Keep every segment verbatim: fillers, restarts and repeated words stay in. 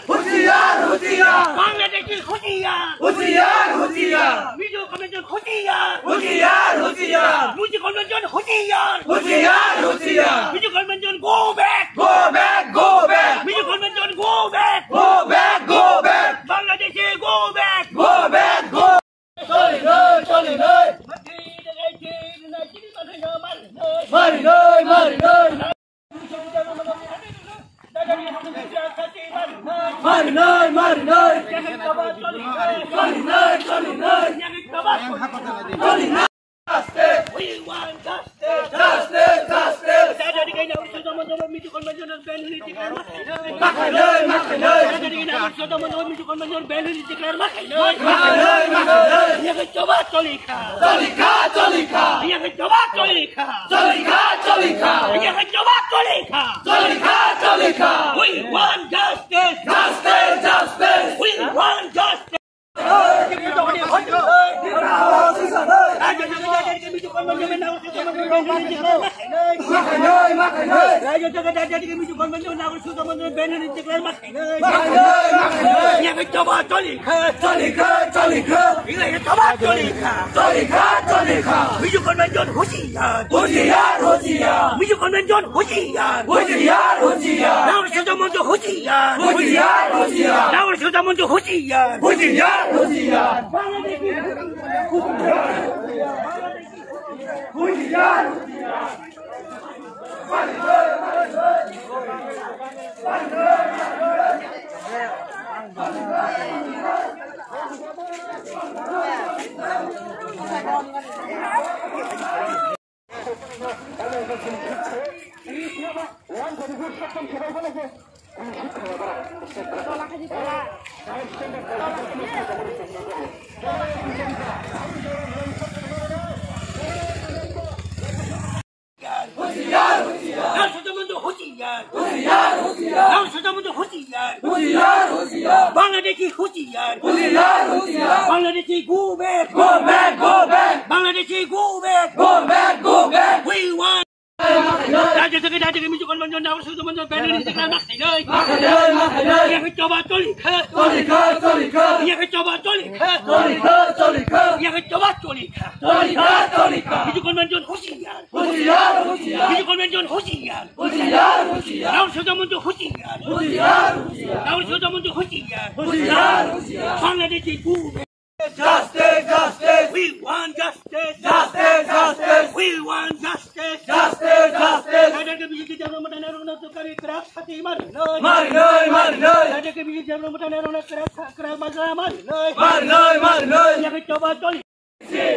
হুঁশিয়ার, হুঁশিয়ার। বাংলাদেশি হুঁশিয়ার। হুঁশিয়ার, হুঁশিয়ার। মিজো কনভেনশন হুঁশিয়ার। হুঁশিয়ার, হুঁশিয়ার। মিজো কনভেনশন হুঁশিয়ার। হুঁশিয়ার, হুঁশিয়ার। Mizo convention go back। Go back, go back। Mizo convention go back। Go back, go back। বাংলাদেশে go back। Go back, go চলি নাই, চলি নাই। মারি নাই, মারি নাই। মারি নাই, মারি নাই। চলি নাই, চলি নাই। চলি নাই। Justice! We want justice! Justice! Justice! Daddy kay na urso zaman zaman mitu kon manjon ben hini tikar ma khainai. Ma khainai, ma khainai. Daddy kay na urso zaman zaman mitu kon manjon ben hini tikar ma khainai. Ma khainai, ma khainai. Iya kay choba choli kha. Choli kha, choli kha. Iya kay choba choli kha. Choli kha, choli kha. Iya kay choba choli kha. Choli kha, choli kha. We want justice. Justice, justice. We want justice. Husiar, husiar. Husiar, husiar. Husiar, husiar. Nagar Sojo Moncho husiar. Husiar, husiar. Nagar Sojo Moncho husiar. Husiar, husiar. Husiar, husiar. Husiar, husiar. Nang Sojo Moncho husiar. Husiar, husiar. Nang Sojo Moncho husiar. Husiar, husiar. Bangladeshi husiar. Husiar, husiar. Bangladeshi go back. Go back, go back. Bangladeshi go back. Go back, go back. We want. Rajya theke, rajya theke, Mizo Convention, Nagar Sojo Moncho, Bengali, Sikla, Makhai Noi. Makhai Noi, Makhai Noi. Iya khe choba choli kha. Choli kha, choli kha. Iya khe choba choli kha. Choli kha, choli kha. Iya khe choba choli kha. Choli kha, choli kha. Mizo Convention husiar. Husiar, husiar. Mizo Convention husiar. Husiar, husiar. Nagar Sojo Moncho husiar. Husiar, husiar. Nagar Sojo Moncho husiar. Husiar, husiar. Bangladeshi go back. Justice, justice. We want justice. Justice, justice. We want justice. Justice, justice. Nagar ke bijo ke jabra mata nagar na to kare krak sati mar noi. Mar noi, mar noi. Nagar ke bijo ke jabra mata nagar na krak sa-, krak majra mar noi. Mar noi, mar noi. Iya khe choba choli.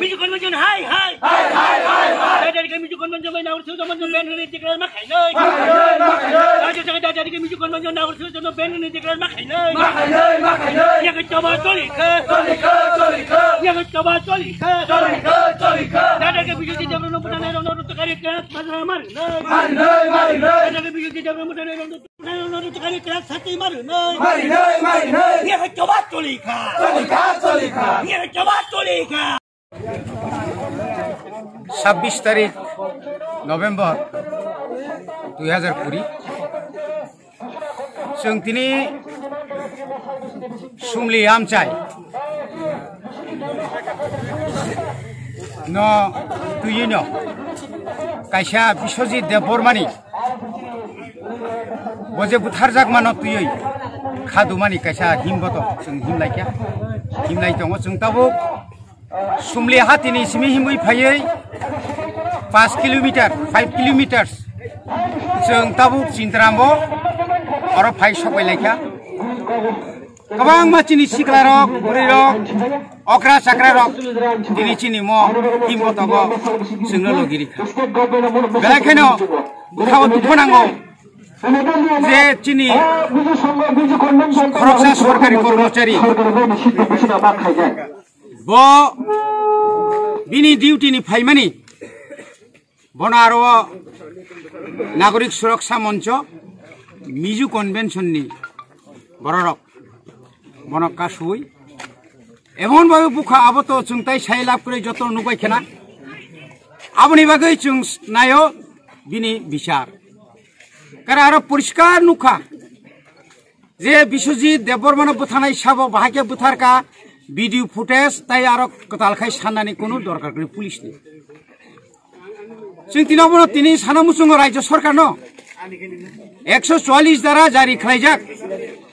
Mizo Convention hai, hai. Hai, hai, hai, hai. Daddy kay Mizo Convention bai Nagar Sojo Moncho Bengali declare makhai noi. Makhai noi, makhai noi. Rajya theke daddy kay Mizo Convention Nagar Sojo Moncho Bengali declare makhai noi. Makhai noi, makhai noi. Iya khe choba choli kha. Choli kha, choli kha. Iya khe choba choli kha. Choli kha, choli kha. Daddy kay Mizo ke jabra no putana no no tukari kha. Majra mar noi. Mar noi, mar noi. Daddy kay Mizo ke jabra no putana no no tukari kha. Sati mar noi. Mar noi, mar noi. Iya khe choba choli kha. Choli kha, choli kha. Iya khe choba choli kha. ছাব্বিশ তারিখ নভেম্বর দুই হাজার কুড়ি, chwng tini Sumli amchai no twiwi no kaisa Biswajit Debbarmani bo je butharjakmano twiwi khadumani kaisa himboto chwng himlaikha, himlai tongo chwng tabuk. Sumli hatini simi himwi phaiwi paanch kilometer, five kilometers chwng tabuk Chintarambo oro phai sokbai laikha. Kwbangma chini siklarok, bwrwirok, okra chakrarok tini chini mo himbotogo chwngno logi rikha. Belai kheno bukhao dukhu nango je chini khoroksa sorkari kormochari bo bini duty ni phaimani, bono aro Nagorik Suraksa Moncho, Mizo Convention ni bororok bono kasui emon bhabe bukha, abo to chwng tai sai lab kwrwi joto nukbai khena. Aboni bagwi chwng naio bini bichar. Kara aro poriskar nukha. Je Biswajit Debbarmano bwtharnai sabo bahai khe bwtharkha, video footage tai aro kwtal khai sannani kunu dorkar kwrwi police ni. Chwng tini obono tini sana muchungo Rajya Sarkarno ekso chwallis dara jari khlaijak.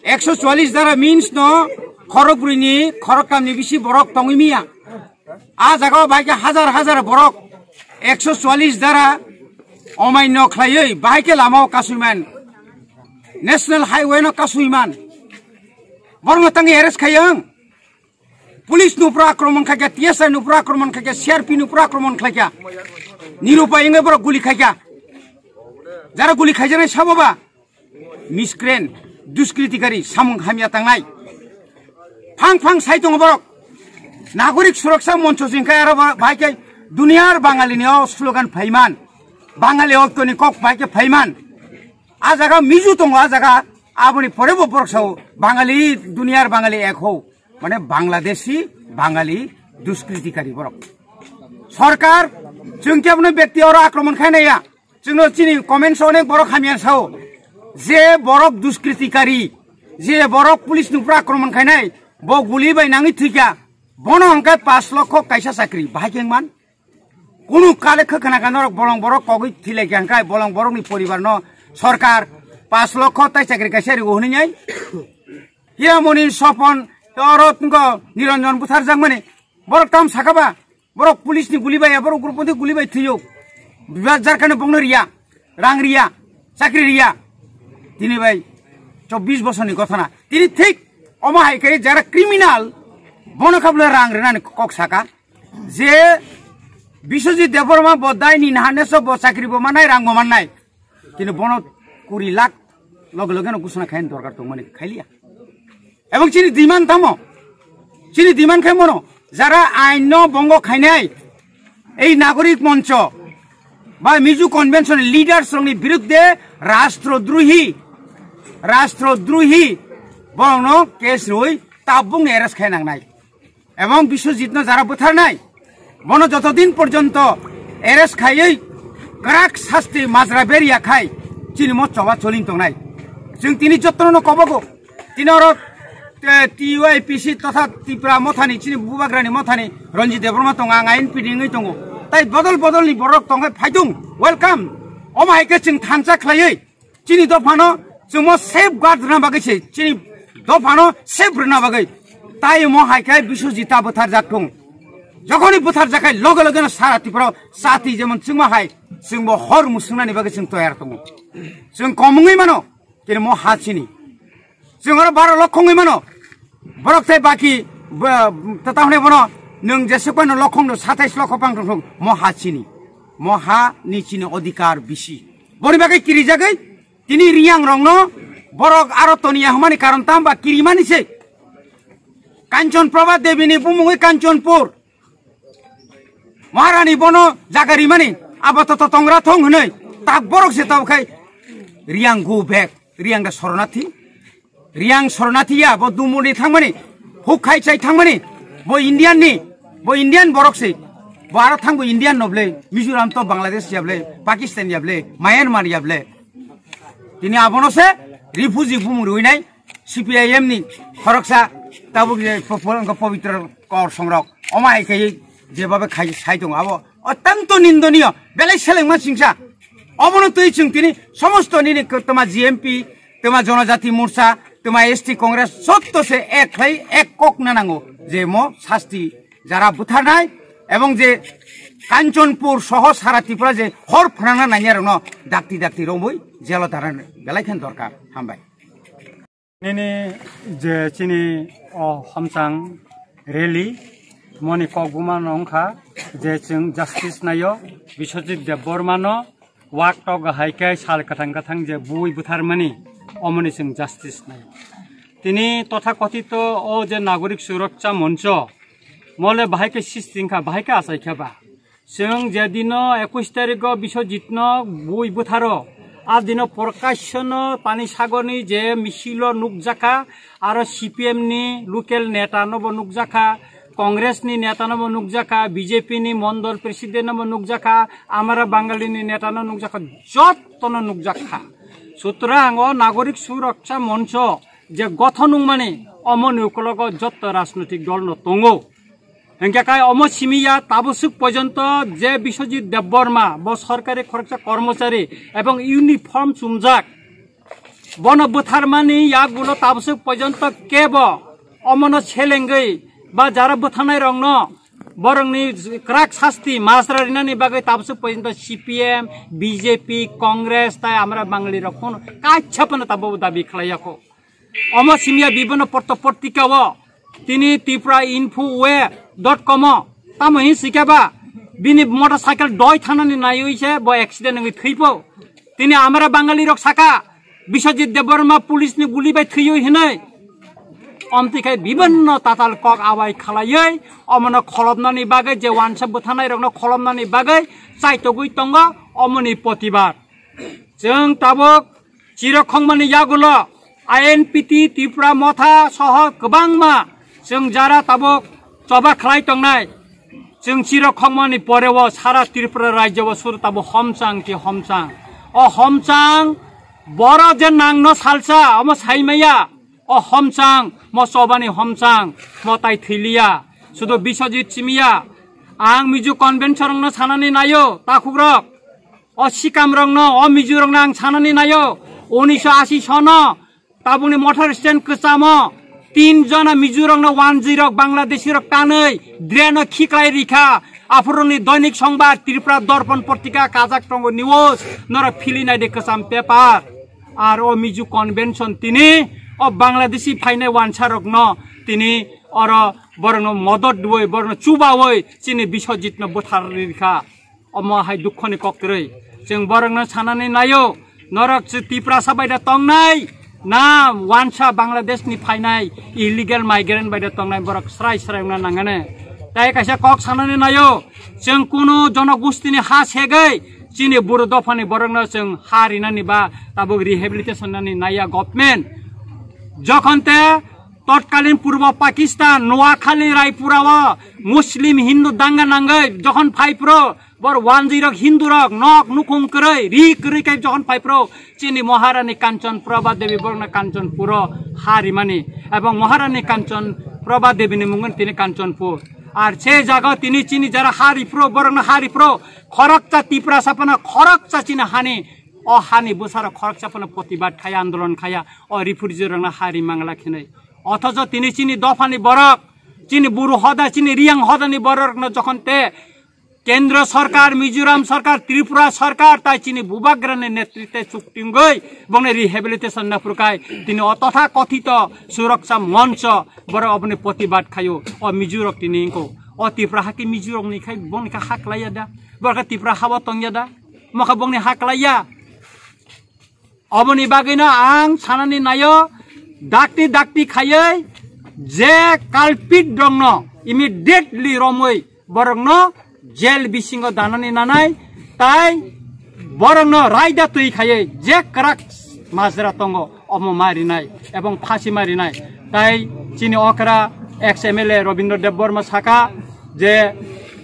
Ekso chwallis dara means no khorok brwini khorok tamni bisi borok tongwi miya. A jagao bahai khe hajar hajar borok ekso chwallis dara omaino khlaiwi bahai khe lamao kasuiman, National Highway no kasuiman. Borokno tangwi arrest khai ang. Police no pura akromon khaikha, T S I no pura akromon khaikha, C R P no pura akromon khaikha. Nirupai wngwi borok guli khaikha. Jara guli khaijaknai sabo ba miscreant, duskritikari, samung hamya tangnai. Phang phang sai tongo borok. Nagorik Suraksa Moncho jingkai aro ba-, bahai khe duniyar Bangali ni o slogan phaiman. Bangali oktoni kok bahai khe phaiman. A jaga Mizu tongo, a jaga aboni pore bo borok sao Bangali, duniyar Bangali ek ho. Mane Bangladeshi, Bangali, duskritikari borok. Sorkar, chwng khe abono bekti oro akromon khainai ya. Chwngno chini comments onek borok hamya sao. Je borok duskritikari, je borok police nupra akromon khainai, bo guli bai nangwi thwikha. Bono hwnkhe pash lokho kaisa chakri, bahai khe wngman? Kunu kale khwkhwna kha norok bolong borok kogwi thilai kha hwnkhe bolong borokni poribarno sorkar pash lokho tai chakri kaisa rigo hwnwi nai. Hiramoni Sopon, oro twngo Niranjan butharjakmani. Borok tam sakha ba? Borok police ni guli bai, borok group ni guli bai thwiyo. Bibat jarkani bongno riya, rang riya, chakri riya. Tini bai chobbish bosorni gothana. Tini thik omo hai khe jara criminal, bono khabla rang rinani kok saka. Je Biswajit Debbarma bo daini nahanne so bo chakri bo mannai, rang bo mannai. Kini bono kuri lakh loge loge no gusuna khain dorkar tongmani khailiya. Ebong chini demand tamo? Chini demand khai mono jara ain no bongo khainai ei Nagorik Moncho ba Mizu Convention leaders rokni birudde rastrodrohi, rastrodrohi borokno case rwi tabukni arrest khai nangnai. Ebong Biswajitno jara butharnai, bono joto din porjonto arrest khaiwi kwrak sasti majra beriya khai chini mo choba choling tongnai. Chwng tini jotono kobogo. Tini oro, eh, T Y P C totha Tipra mothani chini bubagrani mothani Ranjit Debbarma tongo, ang I N P D wngwi tongo. Tai bodol bodolni borok tongkhai phaitung, welcome. Omo hai khe chwng thansa khlaiwi chini dophano chwngmo safeguard rwna bagwi se, chini dophano safe rwna bagwi. Tai omo hai khe Biswajita butharjak thung. Jokhoni butharjak khai loge loge no sara Tripura o chati jemon chwngma hai chwngbo hor muswngnani bagwi chwng toyar tongo. Chwng kom wngwi mano, kini mo ha chini. Chwng oro baro lokhong wngwi mano. Borok tei baki bo, tata hwnwi bono nwng jesa koino lokhong no satais lokho pang thung thung mo ha chini. Mo ha ni chini odhikar bisi. Boni bagwi kirijagwi tini Reang rokno borok aro toniya hwnmani karon tamba kirimani se. Kanchon Prabha Devi ni bumungwi Kanchanpur. Maharani bono jaga rimani abo to tongra thong hwnwi tak borok se tab khai Reang go back, Reang da Soronathi, Reang Soronathi ya bo dumuni thangmani, huk khai chai thangmani, bo Indian ni, bo Indian borok se, bo aro thang bo Indian no ble, Mizoram to Bangladesh ya ble, Pakistan ya ble, Myanmar ya ble. Tini abono se refugee bumung rwinai C P I M ni khoroksa tabuk je po-, po-, pobitro kor songrok oma hai khai jebabe khai sai tongo abo otanto nindoniyo belai selengma singsa. Obono twi chwng tini somosto nini kwtama G M P, twma Jonojati Morcha, twma S T Congress jotto se ek khlai ek kok na nango je mo sasti jara butharnai ebong je Kanchanpur soho sara Tripura je hor phrana nanya rokno dakti dakti romwi jelo dara belai khen dorkar. Hambai. Nini je chini o hamchang rally moni kok buma no wngkha je chwng justice nayo Biswajit Debbarma no wak tok hai khe sal kwthang kwthang je bui butharmani omoni chwng justice nayo. Tini tothakothito o je Nagorik Suraksha Moncho mole bahai khe sisting kha, bahai khe achai kha ba. Chwng je dino ekush tarikgo Biswajitno bui butharo, a dino Prakashyono Pani Sagorni je michilo nukjakha, aro C P M ni local neta nobo nukjakha, Congress ni neta nobo nukjakha, B J P ni mondol president nobo nukjakha, amara Bangali ni neta no nukjakha, jottono nukjakha. Sutrang o Nagorik Suraksha Moncho je gothon wngmani, omoni ukologo jotto rajnoitik dol no tongo. Hingke kai omo simi ya tabuk swk porjonto je Biswajit Debbarma bo sorkari khoroksa kormochari ebong uniform chumjak, bono bwtharmani yagulo tabuk swk porjonto kebo omono selengwi ba jara bwtharnai rokno borokni kwrak sasti majra rinani bagwi tabuk swk porjonto C P M, B J P, Congress tai amra Bangali rok kono kaisa phano tabuk dabi khlai yakho. Omo simi ya bibino porto portika o tini Tripura Info Web dot com o tamo hin sikha ba bini motorcycle doi thanani naiwi se bo accident wngwi thwipo. Tini amra Bangali rok saka Biswajit Debbarma police ni guli bai thwiwi hinwi. Omtwi khai bibinno tatal kok abai khalaiwi omono kholopnani bagwi je wansa bwthanai rokno kholopnani bagwi chaitogwi tongo omoni protibad. Chwng tabuk chirok khongmani yagulo I N P T Tripura Motha soho kwbangma chwng jara tabuk choba khlai tongnai. Chwng chirok khongmani poreo sara Tripura rajyo o suru tabuk homchang ti homchang. O homchang boro je nangno salsa omo saimaya. O homchang, mo chobani homchang, mo tai thwiliya. Sudo Biswajit simiya. Ang Mizo convention rokno sanani nayo, takhukrok. O sikamrokno, o Mizorokno ang sanani nayo. Unisho ashi sono, tabukni motor stand kwchamo, tin jona Mizorokno wanjwirok, Bangladeshirok tanwi, draino khiklai rikha. Aphuruni Doinik Songbar, Tripura Dorpon Portika, Kajak Tongo News, norok phili naidi kwcham paper. Ar o Mizo convention tini, o Bangladeshi phainai wansarokno tini oro borokno modot dui, borokno chubaui chini Biswajitno bwthar rikha. Omo hai dukhoni kok kwrwi. Chwng borokno sanani naio, norok chwng Tiprasa bai da tongnai, na wansa Bangladesh ni phainai illegal migrant bai da tongnai borok srai srai wngna nangani. Tai kaisa kok sanani naio, chwng kunu jonogustini ha segwi chini buru dophani borokno chwng ha rinani ba tabuk rehabilitation nani naiya government. Jokhon te totkalin Purbo Pakistan, Noakhali, Raipura o Muslim Hindu danga nangwi jokhon phai phro, bor wanjwi rok Hindu rok nok nukhung kwrwi, ri kwrwi khe jokhon phai phro, chini Maharani Kanchan Prabha Devi borokno Kanchanpur o ha rimani, ebong Maharani Kanchan Prabha Devi ni mungwi tini Kanchanpur. Ar se jaga tini chini jara ha riphro, borokno ha riphro, khoroksa Tiprasa phano khoroksa chini hani, o hani bwsarok khoroksa phano protibad khaya, andolon khaya, o refugee rokno ha ri mangla khinwi. Othocho tini chini dophani borok, chini Buru hoda, chini Riyang hodani borokno jokhon te Kendra Sarkar, Mizoram Sarkar, Tripura Sarkar tai chini Bubagrani netritwe chuktingwi bongni rehabilitation naphurkhai tini o totha kothito Suraksha Moncho borok oboni protibad khaio. O Mizorok tini wngkho. O Tripura hake Mizorokni khai bongni kha haklaiya da? Borok kha Tripura habo tongya da? Mokha bongni haklaiya? Oboni bagwino ang sanani naio, dakti dakti khaiwi je culprit rokno immediately romwi borokno jail bisingo danani nanai, tai borokno raida twi khaiwi je kwrak majra tongo omo ma rinai ebong phasi ma rinai. Tai chini okra ex M L A Robindra Debbarma saka je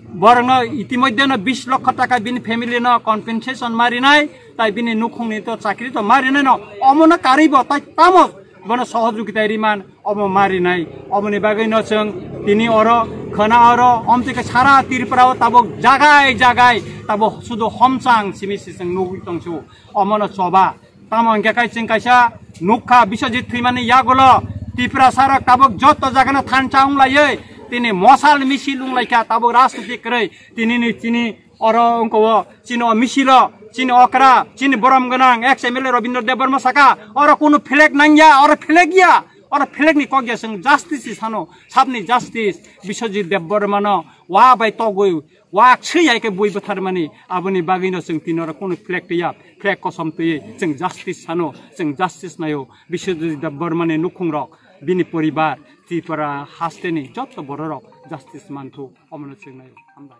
borokno itimodhyeno bis lokho taka bini family no compensation ma rinai, tai bini nukhungni to chakri to ma rinai no, omono karwi bo tai tamo bono sohojogita riman, omo ma rinai. Omoni bagwi no chwng tini oro khwna oro omtwi khe sara Tripura o tabuk jagai jagai tabuk sudu homchang simi sising nugwi tongsu. Omono choba. Tamo hingke kai chwng kaisa nukha Biswajit thwimani yagulo Tiprasa rok tabuk joto jagano thansa wnglaiwi tini mosal misil wnglaikha tabuk rajniti kwrwi tinini chini oro wngkha o chini o misilo chini okra chini borom gwnang ex M L A Robindra Debbarma saka oro kunu flag nangya oro flag ya oro flag ni kok ya chwng justice sano sabni justice Biswajit Debbarma no wa bai togwi Wak swi hai khe bui bwtharmani, aboni bagwino chwng tini oro kunu flag twiya, flag kosom twiwi chwng justice sano, chwng justice naio. Biswajit Debbarmani nukhungrok, bini poribar, Tripura hasteni jotto bororok justice manthu, omono chwng naio. Hambai.